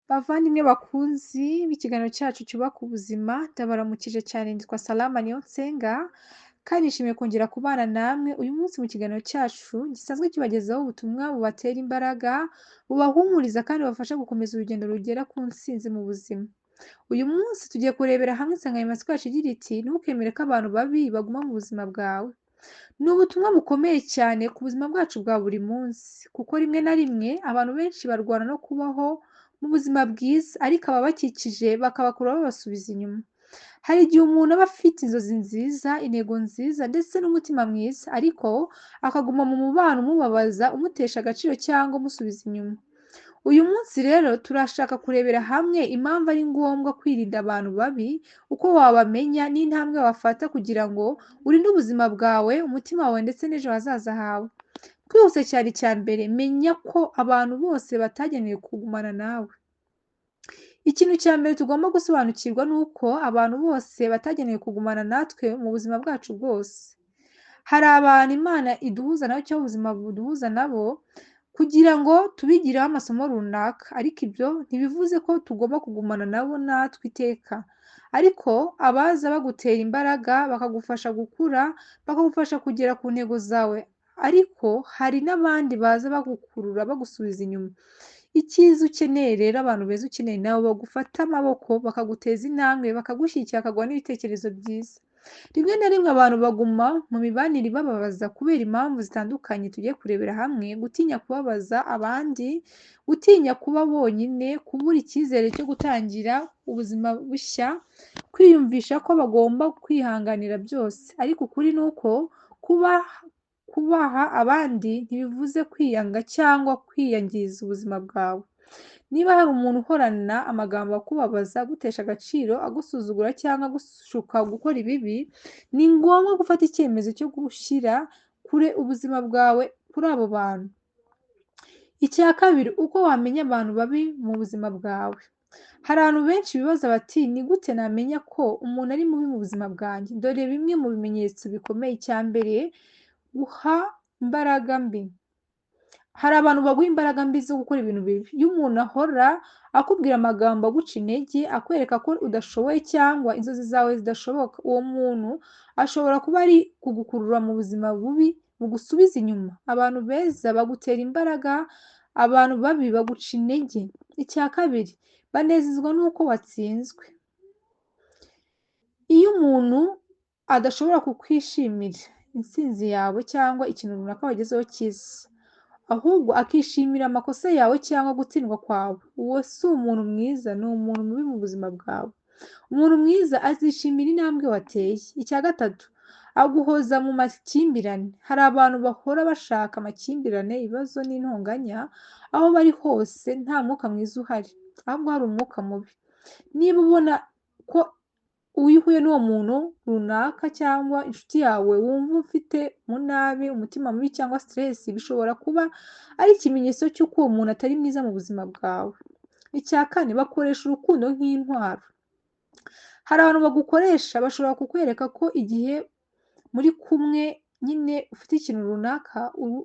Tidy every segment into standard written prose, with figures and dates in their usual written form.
Bavandimwe bakunzi b'ikiganiro cyacu cyubaka ubuzima, ndabaramukije cyane. Nitwa Salama Niyonsenga kandi nishimiye kongera kubana namwe uyu munsi mu kiganiro cyacu gisanzwe kibagezaho ubutumwa bubatera imbaraga, bubahumuriza kandi bubafasha gukomeza urugendo rugera ku ntsinzi mu buzima. Uyu munsi tugiye kurebera hamwe insanganyamatsiko yacu igira iti: "Ntukemere ko abantu babi baguma mu buzima bwawe." Ni ubutumwa bukomeye cyane ku buzima bwacu bwa buri munsi, kuko rimwe na rimwe abantu benshi barwana no kubaho mu buzima bwiza, ariko ababakikije bakabakurura babasubiza inyuma. Hari igihe umuntu aba afite inzozi nziza, intego nziza ndetse n'umutima mwiza, ariko akaguma mu mubano umubabaza, umutesha agaciro cyangwa umusubiza inyuma. Uyu munsi rero turashaka kurebera hamwe impamvu ari ngombwa kwirinda abantu babi, uko wabamenya n'intambwe wafata kugira ngo urinde ubuzima bwawe, umutima wawe ndetse n'ejo hazaza hawe. Twihuse cyane, icya mbere, menya ko abantu bose batagenewe kugumana nawe. Ikintu cya mbere tugomba gusobanukirwa ni uko abantu bose batagenewe kugumana natwe mu buzima bwacu bwose. Hari abantu Imana iduhuza nabo cyangwa ubuzima buduhuza nabo kugira ngo tubigireho amasomo runaka, ariko ibyo ntibivuze ko tugomba kugumana nabo natwe iteka. Ariko abaza bagutera imbaraga, bakagufasha gukura, bakagufasha kugera ku ntego zawe, ariko hari n'abandi baza bagukurura bagusubiza inyuma. Icyiza ukeneye rero, abantu beza ukeneye nabo bagufata amaboko, bakaguteza intambwe, bakagushyigikira, bakaguha n'ibitekerezo byiza. Rimwe na rimwe abantu baguma mu mibanire ibababaza kubera impamvu zitandukanye tugiye kurebera hamwe: gutinya kubabaza abandi, gutinya kuba bonyine, kubura icyizere cyo gutangira ubuzima bushya, kwiyumvisha ko bagomba kwihanganira byose. Ariko ukuri ni uko kubaha abandi ntibivuze kwiyanga cyangwa kwiyangiza ubuzima bwawe. Niba hari umuntu uhorana amagambo akubabaza, agutesha agaciro, agusuzugura cyangwa agushuka gukora ibibi, ni ngombwa gufata icyemezo cyo gushyira kure ubuzima bwawe kuri abo bantu. Icya kabiri, uko wamenya abantu babi mu buzima bwawe. Hari abantu benshi bibaza bati: "Ni gute namenya ko umuntu ari mubi mu buzima bwanjye?" Dore bimwe mu bimenyetso bikomeye. Icya mbere, guha imbaraga mbi. Hari abantu baguha imbaraga mbi zo gukora ibintu bibi. Iyo umuntu ahora akubwira amagambo aguca intege, akwereka ko udashoboye cyangwa inzozi zawe zidashoboka, uwo muntu ashobora kuba ari kugukurura mu buzima bubi bugusubiza inyuma. Abantu beza bagutera imbaraga, abantu babi baguca intege. Icya kabiri, banezezwa n'uko watsinzwe. Iyo umuntu adashobora kukwishimira intsinzi yawe cyangwa ikintu runaka wagezeho cyiza, ahubwo akishimira amakosa yawe cyangwa gutsindwa kwawe, uwo si umuntu mwiza, ni umuntu mubi mu buzima bwawe. Umuntu mwiza azishimira intambwe wateye. Icya gatatu, aguhoza mu makimbirane. Hari abantu bahora bashaka amakimbirane, ibibazo n'intonganya, aho bari hose nta mwuka mwiza uhari, ahubwo hari umwuka mubi. Niba ubona ko iyo uhuye n'uwo muntu runaka cyangwa inshuti yawe wumva ufite umunabi, umutima mubi cyangwa stress, bishobora kuba ari ikimenyetso cy'uko uwo muntu atari mwiza mu buzima bwawe. Icya kane, bakoresha urukundo nk'intwaro. Hari abantu bagukoresha, bashobora kukwereka ko igihe muri kumwe nyine ufite ikintu runaka,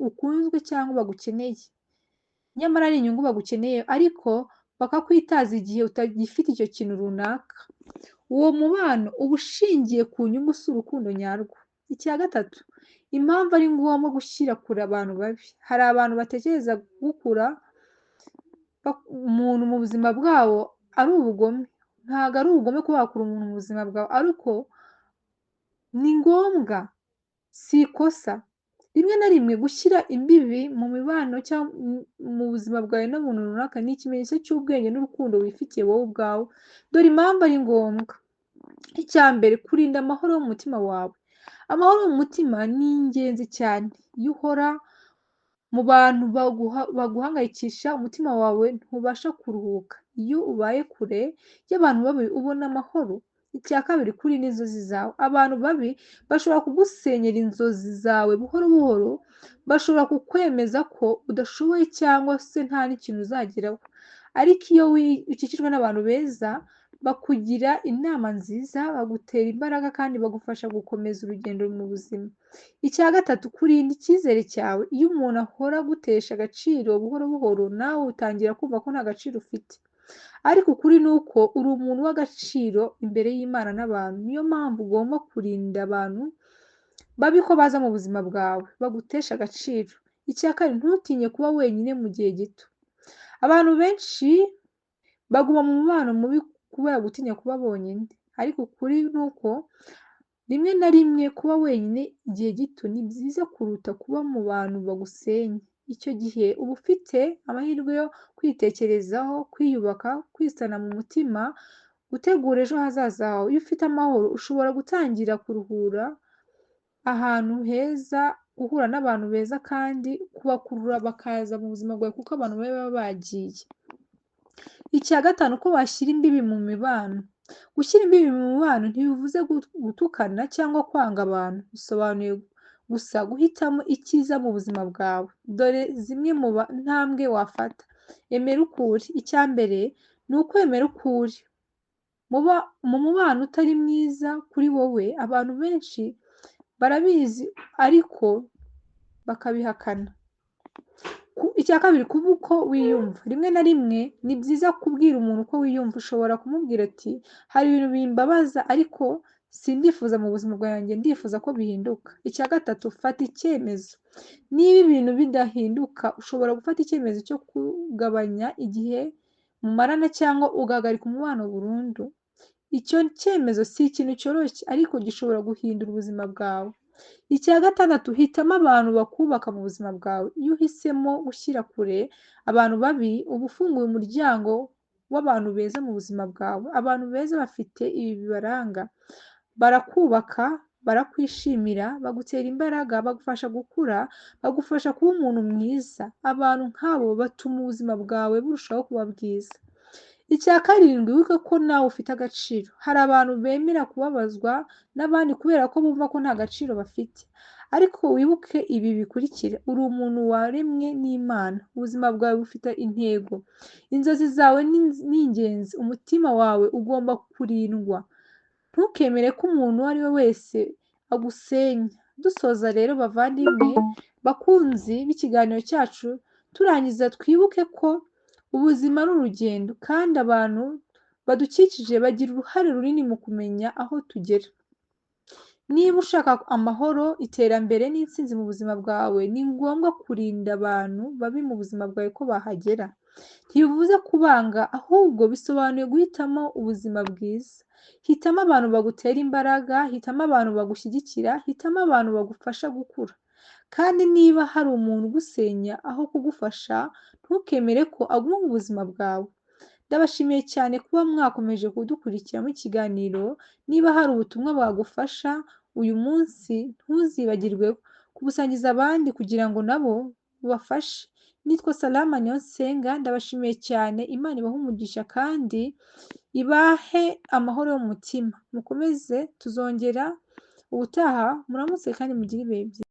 ukunzwe cyangwa bagukeneye. Nyamara ari inyungu bagukeneye, ariko bakakwitaza igihe utagifite icyo kintu runaka. Uwo mubano uba ushingiye ku nyungu, si urukundo nyarwo. Icya gatatu, impamvu ari ngombwa gushyira kure abantu babi. Hari abantu batekereza gukura umuntu mu buzima bwabo ari ubugome. Ntabwo ari ubugome kuba wakura umuntu mu buzima bwawe, ariko ni ngombwa, si ikosa. Rimwe na rimwe gushyira imbibi mu mibano cyangwa mu buzima bwawe n'umuntu runaka ni ikimenyetso cy'ubwenge n'urukundo wifitiye wowe ubwawe. Dore impamvu ari ngombwa. Icya mbere, kurinda amahoro yo mu mutima wawe. Amahoro mu mutima ni ingenzi cyane. Iyo uhora mu bantu baguhangayikisha, umutima wawe ntubasha kuruhuka. Iyo ubaye kure y'abantu babi ubona amahoro. Icya kabiri, kurinda inzozi zawe. Abantu babi bashobora kugusenyera inzozi zawe buhoro buhoro, bashobora kukwemeza ko udashoboye cyangwa se nta n'ikintu uzageraho. Ariko iyo ukikijwe n'abantu beza, bakugira inama nziza, bagutera imbaraga kandi bagufasha gukomeza urugendo mu buzima. Icya gatatu, kurinda icyizere cyawe. Iyo umuntu ahora agutesha agaciro buhoro buhoro, nawe utangira kumva ko nta gaciro ufite. Ariko ukuri ni uko uri umuntu w'agaciro imbere y'Imana n'abantu. Niyo mpamvu ugomba kurinda abantu babi ko baza mu buzima bwawe bagutesha agaciro. Icya kabiri, ntutinye kuba wenyine mu gihe gito. Abantu benshi baguma mu mubano mubi kubera gutinya kuba bonyine, ariko ukuri ni uko rimwe na rimwe kuba wenyine igihe gito ni byiza kuruta kuba mu bantu bagusenya. Icyo gihe uba ufite amahirwe yo kwitekerezaho, kwiyubaka, kwisana mu mutima, gutegura ejo hazaza hawe. Iyo ufite amahoro ushobora gutangira kuruhura ahantu heza, guhura n'abantu beza kandi kubakurura bakaza mu buzima bwawe kuko abantu baba bagiye. Icya gatanu, ko washyira imbibi mu mibano. Gushyira imbibi mu mibano ntibivuze gutukana cyangwa kwanga abantu, bisobanuye gusa guhitamo icyiza mu buzima bwawe. Dore zimwe mu ntambwe wafata. Emera uko uri. Icya mbere ni ukwemera uko uri. Mu mubano utari mwiza kuri wowe, abantu benshi barabizi ariko bakabihakana. Icya kabiri, kuba uko wiyumva. Rimwe na rimwe ni byiza kubwira umuntu uko wiyumva. Ushobora kumubwira ati hari ibintu bimbabaza ariko sindifuza mu buzima bwanjye, ndifuza ko bihinduka. Icya gatatu, fata icyemezo. Niba ibintu bidahinduka, ushobora gufata icyemezo cyo kugabanya igihe mumarana cyangwa ugahagarika umubano burundu. Icyo cyemezo si ikintu cyoroshye, ariko gishobora guhindura ubuzima bwawe. Icya gatandatu, hitamo abantu bakubaka mu buzima bwawe. Iyo uhisemo gushyira kure abantu babi, uba ufunguye umuryango w'abantu beza mu buzima bwawe. Abantu beza bafite ibi bibaranga: barakubaka, barakwishimira, bagutera imbaraga, bagufasha gukura, bagufasha kuba umuntu mwiza. Abantu nk'abo batuma ubuzima bwawe burushaho kuba bwiza. Icya karindwi, wibuke ko nawe ufite agaciro. Hari abantu bemera kubabazwa n'abandi kubera ko bumva ko nta gaciro bafite. Ariko wibuke ibi bikurikira: uri umuntu waremwe n'Imana, ubuzima bwawe bufite intego, inzozi zawe ni ingenzi, umutima wawe ugomba kurindwa. Ntukemere ko umuntu uwo ari we wese agusenya. Dusoza rero bavandimwe, bakunzi b'ikiganiro cyacu, turangiza twibuke ko ubuzima ari urugendo kandi abantu badukikije bagira uruhare runini mu kumenya aho tugera. Niba ushaka amahoro, iterambere n'intsinzi mu buzima bwawe, ni ngombwa kurinda abantu babi mu buzima bwawe ko bahagera. Ntibivuze kubanga, ahubwo bisobanuye guhitamo ubuzima bwiza. Hitamo abantu bagutera imbaraga, hitamo abantu bagushyigikira, hitamo abantu bagufasha gukura. Kandi niba hari umuntu ugusenya aho kugufasha, ntukemere ko aguma mu buzima bwawe. Ndabashimiye cyane kuba mwakomeje kudukurikira mu kiganiro. Niba hari ubutumwa bwagufasha uyu munsi, ntuzibagirwe kubusangiza abandi kugira ngo nabo bubafashe. Nitwa Salama Niyonsenga, ndabashimiye cyane. Imana ibahe umugisha kandi ibahe amahoro yo mu mutima. Mukomeze, tuzongera ubutaha. Muramutse kandi mugire ibihe byiza.